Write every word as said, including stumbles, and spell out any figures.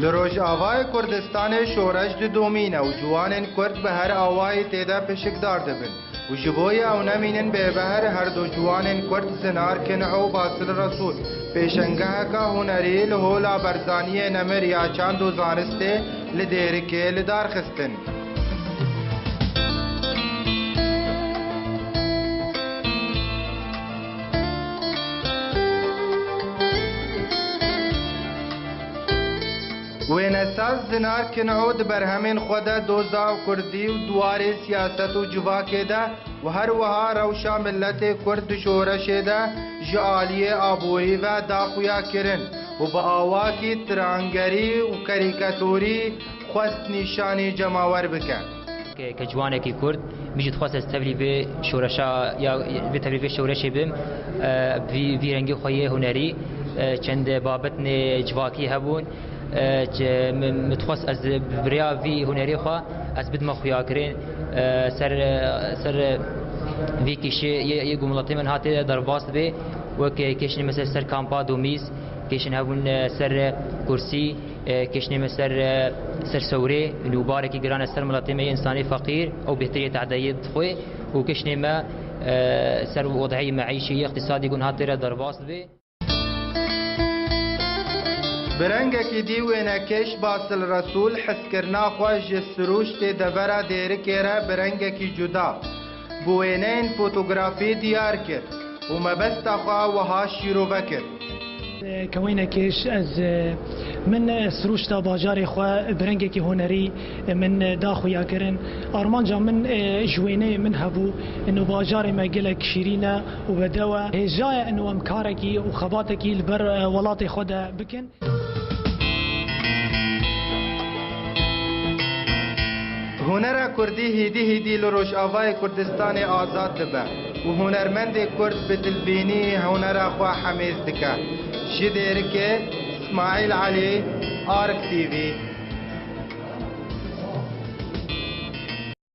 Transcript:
Li Rojavayê Kurdistanê şoreş didomîne û ciwanên Kurd bi her awayî tê de pişikdar dibin û ji bo ye ew nemînin bêbehr, her du ciwanên Kurd Zinar Kin'o û Basil Resûl pêşengeheka hunerî li Hola Berzaniyê Nemir ya Çand û Zanistê li Dêrikê li dar xistin. Wênesaz Zinar Kin'o di berhemên xwe de doza kurdî û di warê siyaset û civakê de û her wiha rewşa miletê Kurd di şoreşê de ji aliyê aborî ve da xuya kirin û bi awakî tirangerî û karîkatorî xwest nîşanî cemawer bike. Ke, ke ciwanekî Kurd, min jî dixwest ez tevlî vê şoreşa, ya vê tevlî vê şoreşê bim, e, vî, vî rengê xwe yê hunerî, e, çend babetnê civakî hebûn, e, ce, min, min dixwest ez bi rêya vî hunerê xwe ez bidime xuyakirin, e, ser, e, ser, e, vî kêşê yê, yê ku miletê min hatê derbas bê, wek, e, kêşên mesela ser kampa domîz, kêşên hebûn, e, ser, e, kursî, e, kêşnê me ser, e, ser sewrê, nûbarekî giran e ser miletê me yê însanê feqîr, ew bêhtiriyê tehdeyê dixwe û kêşnê me, e, ser wedheyê meîşî, îqtîsadî ku niha tê re derbas dibe. Bi rengekî dî wênekêş Basil Resûl hezkirina xwe ji sirûştê devera Dêrikê re bi rengekî cuda, bi wêneyên fotografî diyar kir û mebesta xwe wiha şîrove kir. Ke wênekêş ez, e, min, e, sirûşta bajarê xwe bi rengekî hunerî, e, min, e, da xuyakirin. Armanca min, e, ji wêneyê min hebû, ino bajarê me gelek şîrîn e û bedew e. Hêja ye ino em karekî û xebatekî li ber, e, welatê xwe de bikin. Hunera kurdî hîdî hîdî li Rojavayê Kurdistanê azad dibe û hunermendê kurd bi dilbînî hunera xwe hemêz dike. Ji Dêrikê, Smaîl Elî, Ark T V.